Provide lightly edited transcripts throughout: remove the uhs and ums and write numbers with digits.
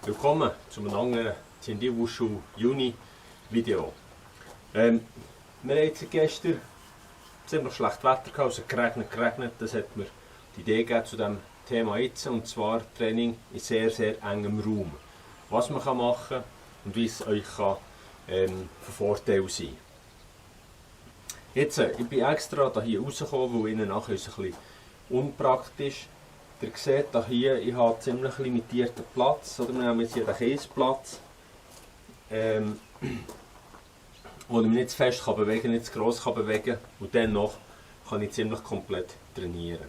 Willkommen zu einem anderen Cindy Wushu Juni Video. Wir haben jetzt gestern ziemlich schlecht Wetter gehabt, also geregnet. Das hat mir die Idee gegeben zu diesem Thema jetzt, und zwar Training in sehr engem Raum. Was man machen kann und wie es euch kann, von Vorteil sein kann. Jetzt, ich bin extra hier rausgekommen, weil innen nachher ist es ein bisschen unpraktisch. Ihr seht hier, ich habe einen ziemlich limitierten Platz. Oder wir haben jetzt hier den Kiesplatz, wo ich mich nicht zu fest bewegen kann, nicht zu gross bewegen kann. Und dennoch kann ich ziemlich komplett trainieren.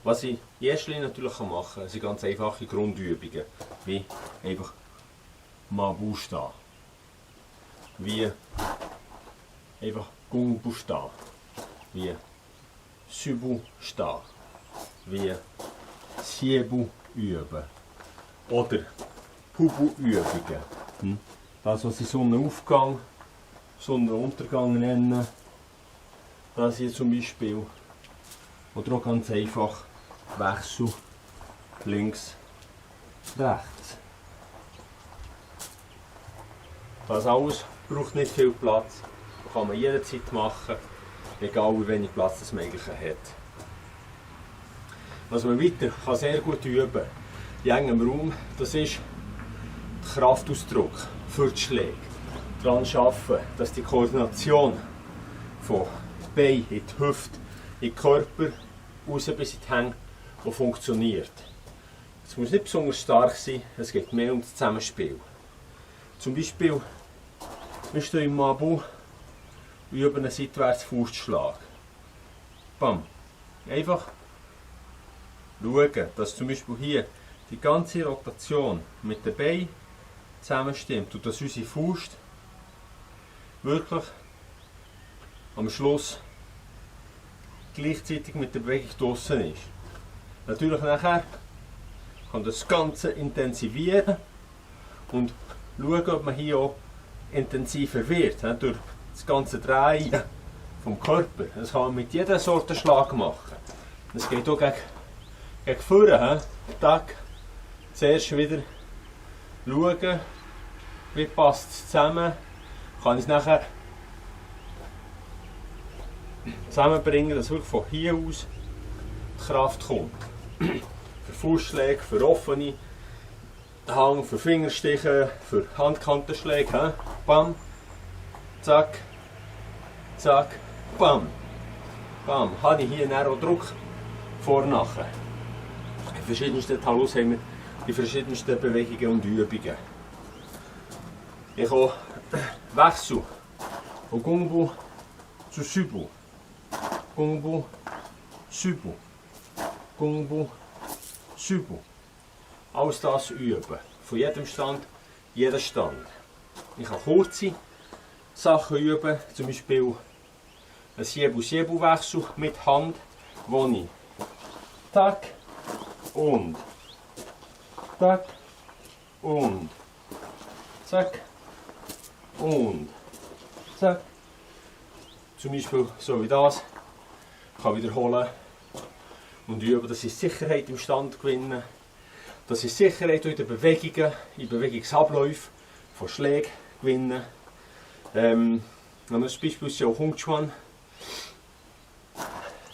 Was ich in erster Linie natürlich machen kann, sind ganz einfache Grundübungen. Wie einfach Mabu stehen. Wie einfach Gungbu stehen. Wie Subu stehen. Wie Siebu üben oder Pubu-Übungen. Das, was ich Sonnenaufgang, Sonnenuntergang nenne, das hier zum Beispiel. Oder auch ganz einfach Wechsel links, rechts. Das alles braucht nicht viel Platz, das kann man jederzeit machen, egal wie wenig Platz das man eigentlich hat. Was man weiter kann sehr gut üben in engem Raum, das ist der Kraftausdruck für die Schläge. Daran arbeiten, dass die Koordination von Bein in die Hüfte, in den Körper, raus bis in die Hände funktioniert. Es muss nicht besonders stark sein, es geht mehr um das Zusammenspiel. Zum Beispiel, wir stehen im Mabu und üben einen Seitwärts-Faustschlag. Bam. Einfach schauen, dass zum Beispiel hier die ganze Rotation mit den Beinen zusammenstimmt und dass unsere Faust wirklich am Schluss gleichzeitig mit der Bewegung draussen ist. Natürlich nachher kann das Ganze intensivieren und schauen, ob man hier auch intensiver wird, durch das ganze Drehen vom Körper. Das kann man mit jeder Sorte Schlag machen. Das geht auch gegen vorne, Tag. Zuerst wieder schauen, wie passt es zusammen. Kann ich es nachher zusammenbringen, dass wirklich von hier aus die Kraft kommt. Für Fußschläge, für offene Hang, für Fingerstiche, für Handkantenschläge. Bam, zack, zack, bam. Bam. Habe ich hier auch Druck vor und nachher. In verschiedensten Talus haben wir die verschiedensten Bewegungen und Übungen. Ich habe Wechsel von Gungbu zu Subu. Gungbu, Subu. Gungbu, Subu. Alles das üben. Von jedem Stand, jeder Stand. Ich kann kurze Sachen üben, zum Beispiel ein Siebu-Siebu-Wechsel mit Hand, wo ich Tack und Tack und Zack und Zack. Zum Beispiel so wie das. Ich kann wiederholen und üben, dass ich Sicherheit im Stand gewinne, dass ich Sicherheit in den Bewegungen, in Bewegungsabläufen von Schlägen gewinne. Ein Beispiel ist ja auch Hung Chuan.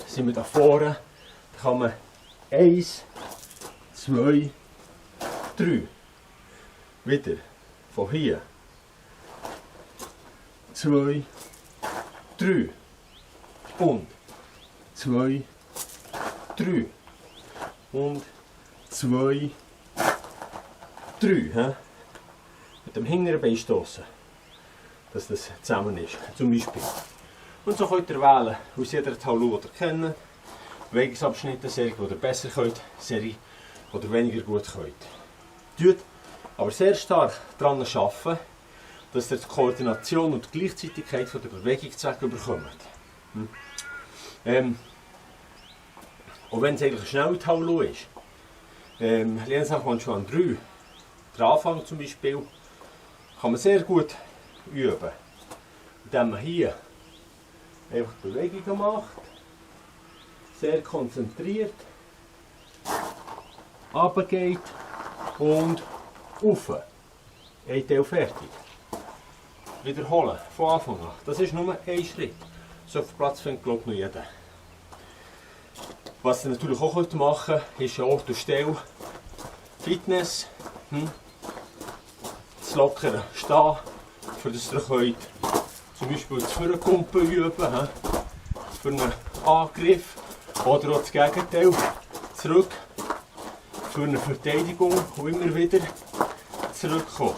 Sind wir da vorne, da kann man 1, 2, 3. Wieder von hier. 2, 3. Und 2, 3. Und 2, 3. Mit dem hinteren Bein stoßen, dass das zusammen ist, zum Beispiel. Und so könnt ihr wählen, aus jeder Talu, die ihr kennt, Bewegungsabschnitte, Serie, die ihr besser könnt, Serie, die ihr weniger gut könnt. Tut aber sehr stark daran arbeiten, dass ihr die Koordination und die Gleichzeitigkeit von der Bewegung bekommt. Auch wenn es eigentlich eine schnelle Talu ist. Lienzach kommt schon an 3. Der Anfang zum Beispiel kann man sehr gut üben, indem man hier einfach Bewegungen macht, sehr konzentriert, runtergeht und Rauf. Ein Teil fertig. Wiederholen, von Anfang an. Das ist nur ein Schritt. So viel Platz findet, glaube ich, noch jeder. Was ihr natürlich auch machen könnt, ist an Ort und Stelle Fitness. Das lockere Stehen, für das ihr könnt zum Beispiel das Vorkumpen üben, für einen Angriff. Oder auch das Gegenteil, zurück für eine Verteidigung und immer wieder zurückkommen.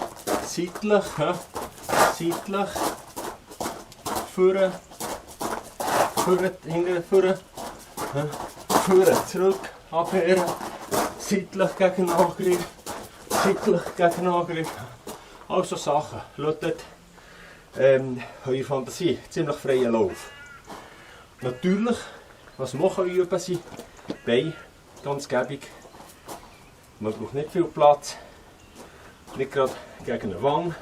Seitlich, seitlich, vorne, hinten, vorne, zurück, abwehren, seitlich gegen Angriff, seitlich gegen Angriff. Also Sachen, lasst eure Fantasie ziemlich freien Lauf. Natürlich, was wir auch üben sind, Beine, ganz gäbig. Man braucht nicht viel Platz, nicht gerade gegen eine Wange,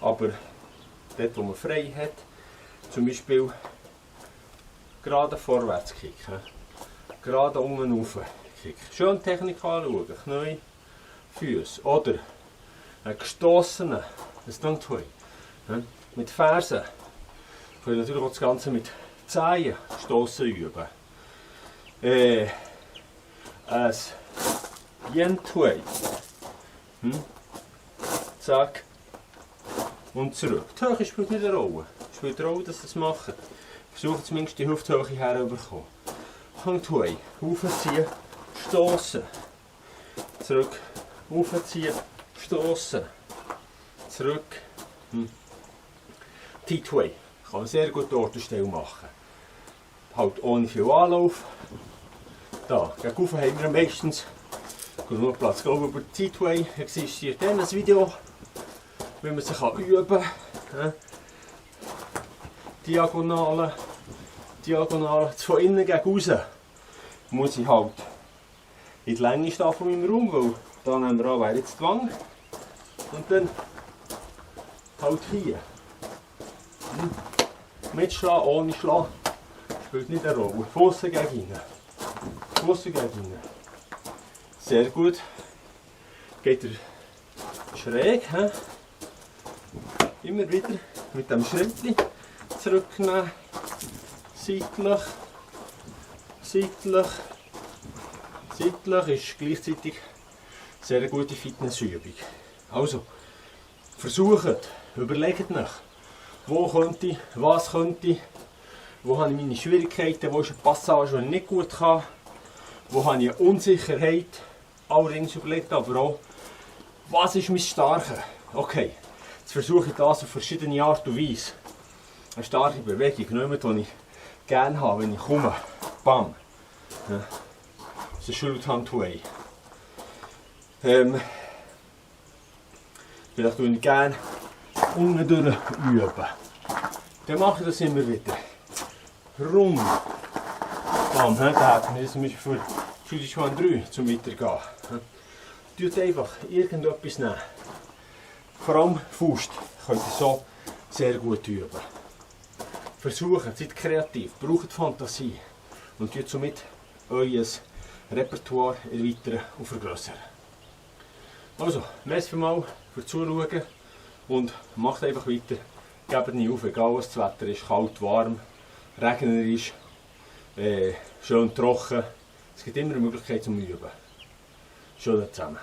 aber dort, wo man frei hat, zum Beispiel gerade vorwärts kicken, gerade unten rauf kicken. Schön Technik anschauen, Knie, Füße oder einen gestossenen, das dann tun. Mit Fersen können wir natürlich auch das Ganze mit Zehen stossen üben. Ein Yen-Tway. Zack. Und zurück. Die Höhe spielt nicht eine Rolle. Es spielt eine Rolle, dass ihr das macht. Versucht zumindest die Hüfthöhe herüberzukommen. Hang-Tway. Aufziehen, stossen. Zurück. Aufziehen, stossen. Zurück. T-Tway. Kann man sehr gut Ort und Stelle machen. Halt ohne viel Anlauf. Da, gegen haben wir meistens genug Platz. Ich glaube, über T-Tway existiert dann ein Video, wie man sich üben kann. Diagonale, von innen gegen raus. Muss ich halt in die Länge stehen von meinem Raum, weil da nehmen wir an, wäre jetzt die Wange. Und dann halt hier. Mit Schlagen, ohne Schlagen, spielt nicht eine Rolle. Fussen gegen innen. Fussen gegen innen. Sehr gut. Geht er schräg. Immer wieder mit dem Schrittchen zurücknehmen. Seitlich. Seitlich. Seitlich ist gleichzeitig eine sehr gute Fitnessübung. Also, versucht, überlegt nach. Wo könnte ich, was könnte ich, wo habe ich meine Schwierigkeiten, wo ist eine Passage, die ich nicht gut kann, wo habe ich eine Unsicherheit, allerdings überlegt aber auch, was ist mein Starke. Okay, jetzt versuche ich das auf verschiedene Art und Weise. Eine starke Bewegung, nicht die ich gerne habe, wenn ich komme. Bam. Ja. Das ist ein Schulterhand-Way. Vielleicht tue ich gerne unten durch üben. Dann mache ich das immer wieder. Rund. Bam, da hat man zum Beispiel für die Schwan 3 zum Weitergehen. Tut einfach irgendetwas nehmen. Vor allem Faust könnt ihr so sehr gut üben. Versuchen, seid kreativ, braucht Fantasie und tut somit euer Repertoire erweitern und vergrößern. Also, merci vielmals fürs Zuschauen und macht einfach weiter. Gebt nicht auf, egal was das Wetter ist, kalt, warm, regnerisch, schön trocken. Es gibt immer eine Möglichkeit zum Üben. Schön zusammen.